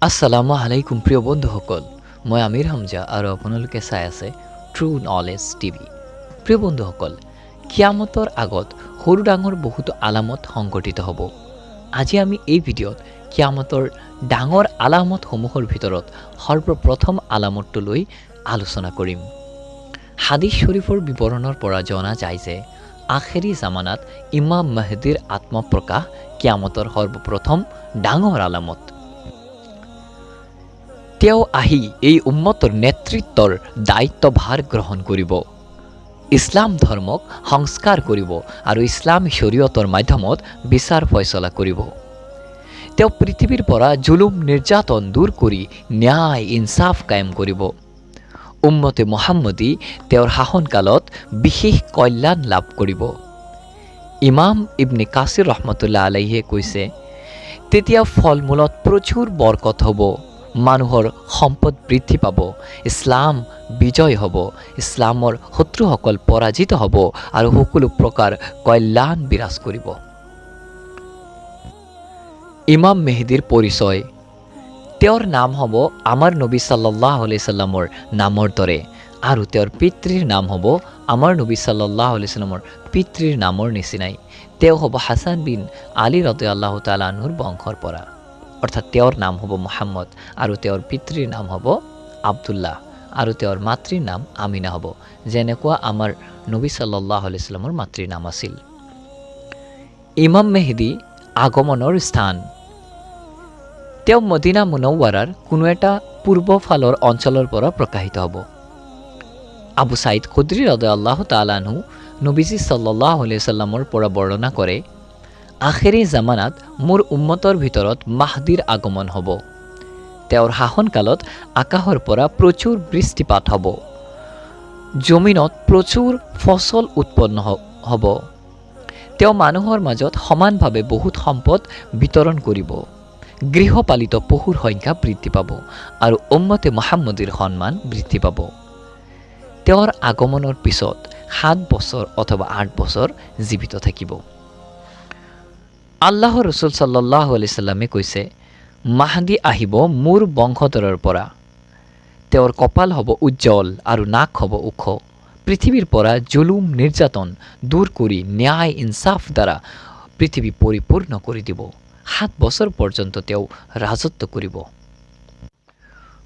আসসালামু আলাইকুম প্ৰিয় বন্ধুসকল, মই আমিৰ হামজা আৰু আপোনালোকে চাই আছে ট্ৰু নলেজ টিভি। প্ৰিয় বন্ধুসকল, কিয়ামতৰ আগত সৰু ডাঙৰ বহুতো আলামত সংঘটিত হ'ব। আজি আমি এই ভিডিঅ'ত কিয়ামতৰ ডাঙৰ আলামতসমূহৰ ভিতৰত সৰ্বপ্ৰথম আলামতটো লৈ আলোচনা কৰিম। হাদিছ শ্বৰীফৰ বিৱৰণৰ পৰা জনা যায় যে আখেৰী জামানাত ইমাম মেহদীৰ আত্মপ্ৰকাশ কিয়ামতৰ সৰ্বপ্ৰথম ডাঙৰ আলামত। তেওঁ আহি এই উম্মতৰ নেতৃত্বৰ দায়িত্বভাৰ গ্ৰহণ কৰিব, ইছলাম ধৰ্মক সংস্কাৰ কৰিব আৰু ইছলামী শৰীয়তৰ মাধ্যমত বিচাৰ ফয়চলা কৰিব। তেওঁ পৃথিৱীৰ পৰা জুলুম নিৰ্যাতন দূৰ কৰি ন্যায় ইনচাফ কায়েম কৰিব। উম্মতে মোহাম্মদী তেওঁৰ শাসনকালত বিশেষ কল্যাণ লাভ কৰিব। ইমাম ইবনে কাছিৰ ৰহমতুল্লাহ আলাইহিয়ে কৈছে, তেতিয়া ফল মূলত প্ৰচুৰ বৰকত হ'ব, মানুহৰ সম্পদ বৃদ্ধি পাব, ইছলাম বিজয় হ'ব, ইছলামৰ শত্ৰুসকল পৰাজিত হ'ব আৰু সকলো প্ৰকাৰ কল্যাণ বিৰাজ কৰিব। ইমাম মেহদীৰ পৰিচয়: তেওঁৰ নাম হ'ব আমাৰ নবী সাল্লাহ আলি সাল্লামৰ নামৰ দৰে আৰু তেওঁৰ পিতৃৰ নাম হ'ব আমাৰ নবী সাল্লাহ আলি সাল্লামৰ পিতৃৰ নামৰ নিচিনাই। তেওঁ হ'ব হাছান বিন আলী ৰদে আল্লাহ তালানুৰ বংশৰ পৰা, অৰ্থাৎ তেওঁৰ নাম হ'ব মোহাম্মদ আৰু তেওঁৰ পিতৃৰ নাম হ'ব আব্দুল্লাহ আৰু তেওঁৰ মাতৃৰ নাম আমিনা হ'ব, যেনেকুৱা আমাৰ নবী সাল্লাহ আলি সাল্লামৰ মাতৃৰ নাম আছিল। ইমাম মেহদী আগমনৰ স্থান: তেওঁ মদিনা মুনৱাৰাৰ কোনো এটা পূৰ্বফালৰ অঞ্চলৰ পৰা প্ৰকাশিত হ'ব। আবু ছাইদ খুদ্ৰী ৰদে আল্লাহ তালানহু নবীজি সাল্লাহ সাল্লামৰ পৰা বৰ্ণনা কৰে, আখেৰী জামানাত মোৰ উম্মতৰ ভিতৰত মাহদীৰ আগমন হ'ব। তেওঁৰ শাসনকালত আকাশৰ পৰা প্ৰচুৰ বৃষ্টিপাত হ'ব, জমিনত প্ৰচুৰ ফচল উৎপন্ন হ'ব। তেওঁ মানুহৰ মাজত সমানভাৱে বহুত সম্পদ বিতৰণ কৰিব। গৃহপালিত পশুৰ সংখ্যা বৃদ্ধি পাব আৰু উম্মতে মহাম্মদীৰ সন্মান বৃদ্ধি পাব। তেওঁৰ আগমনৰ পিছত 7 বছৰ অথবা 8 বছৰ জীৱিত থাকিব। আল্লাহ ৰচুল সাল্লাহ আলি সাল্লামে কৈছে, মাহদী আহিব মোৰ বংশধৰৰ পৰা। তেওঁৰ কপাল হ'ব উজ্জ্বল আৰু নাক হ'ব ওখ। পৃথিৱীৰ পৰা জুলুম নিৰ্যাতন দূৰ কৰি ন্যায় ইনচাফ দ্বাৰা পৃথিৱী পৰিপূৰ্ণ কৰি দিব। 7 বছৰ পৰ্যন্ত তেওঁ ৰাজত্ব কৰিব।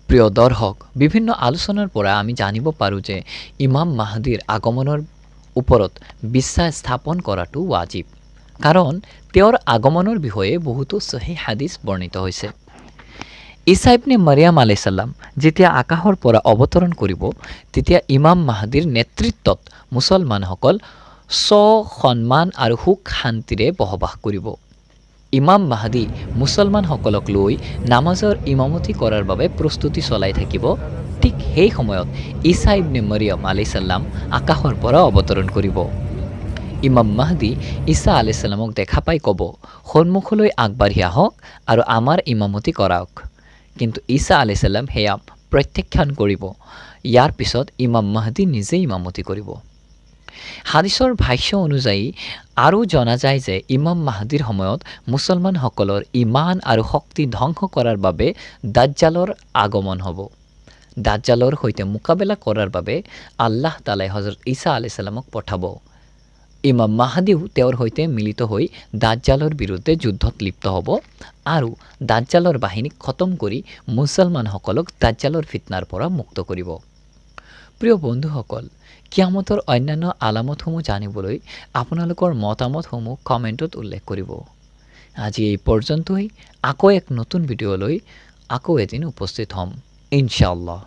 প্ৰিয় দৰ্শক, বিভিন্ন আলোচনাৰ পৰা আমি জানিব পাৰোঁ যে ইমাম মাহদীৰ আগমনৰ ওপৰত বিশ্বাস স্থাপন কৰাটো ৱাজিব, কাৰণ তেওঁৰ আগমনৰ বিষয়ে বহুতো চহী হাদিছ বৰ্ণিত হৈছে। ঈছা ইবনে মাৰিয়াম আলাইচাল্লাম যেতিয়া আকাশৰ পৰা অৱতৰণ কৰিব, তেতিয়া ইমাম মাহদীৰ নেতৃত্বত মুছলমানসকল স্বসন্মান আৰু সুখ শান্তিৰে বসবাস কৰিব। ইমাম মাহদী মুছলমানসকলক লৈ নামাজৰ ইমামতি কৰাৰ বাবে প্ৰস্তুতি চলাই থাকিব। ঠিক সেই সময়ত ঈছা ইবনে মৰিয়ম আলাইচাল্লাম আকাশৰ পৰা অৱতৰণ কৰিব। ইমাম মাহদী ঈছা আলাইচাল্লামক দেখা পাই ক'ব, সন্মুখলৈ আগবাঢ়ি আহক আৰু আমাৰ ইমামতি কৰাওক। কিন্তু ঈছা আলাইচাল্লাম সেয়া প্ৰত্যাখ্যান কৰিব। ইয়াৰ পিছত ইমাম মাহদী নিজেই ইমামতি কৰিব। হাদিছৰ ভাষ্য অনুযায়ী আৰু জনা যায় যে ইমাম মাহদীৰ সময়ত মুছলমানসকলৰ ইমান আৰু শক্তি ধ্বংস কৰাৰ বাবে দাজ্জালৰ আগমন হ'ব। দাজ্জালৰ সৈতে মোকাবেলা কৰাৰ বাবে আল্লাহ তালাই হজৰত ঈছা আলাইচাল্লামক পঠাব। ইমাম মাহাদীও তেওঁৰ সৈতে মিলিত হৈ দাজ্জালৰ বিৰুদ্ধে যুদ্ধত লিপ্ত হ'ব আৰু দাজ্জালৰ বাহিনীক খতম কৰি মুছলমানসকলক দাজ্জালৰ ফিতনাৰ পৰা মুক্ত কৰিব। প্ৰিয় বন্ধুসকল, কিয়ামতৰ অন্যান্য আলামতসমূহ জানিবলৈ আপোনালোকৰ মতামতসমূহ কমেণ্টত উল্লেখ কৰিব। আজি এই পৰ্যন্তই। আকৌ এক নতুন ভিডিঅ'লৈ আকৌ এদিন উপস্থিত হ'ম ইনশাআল্লাহ।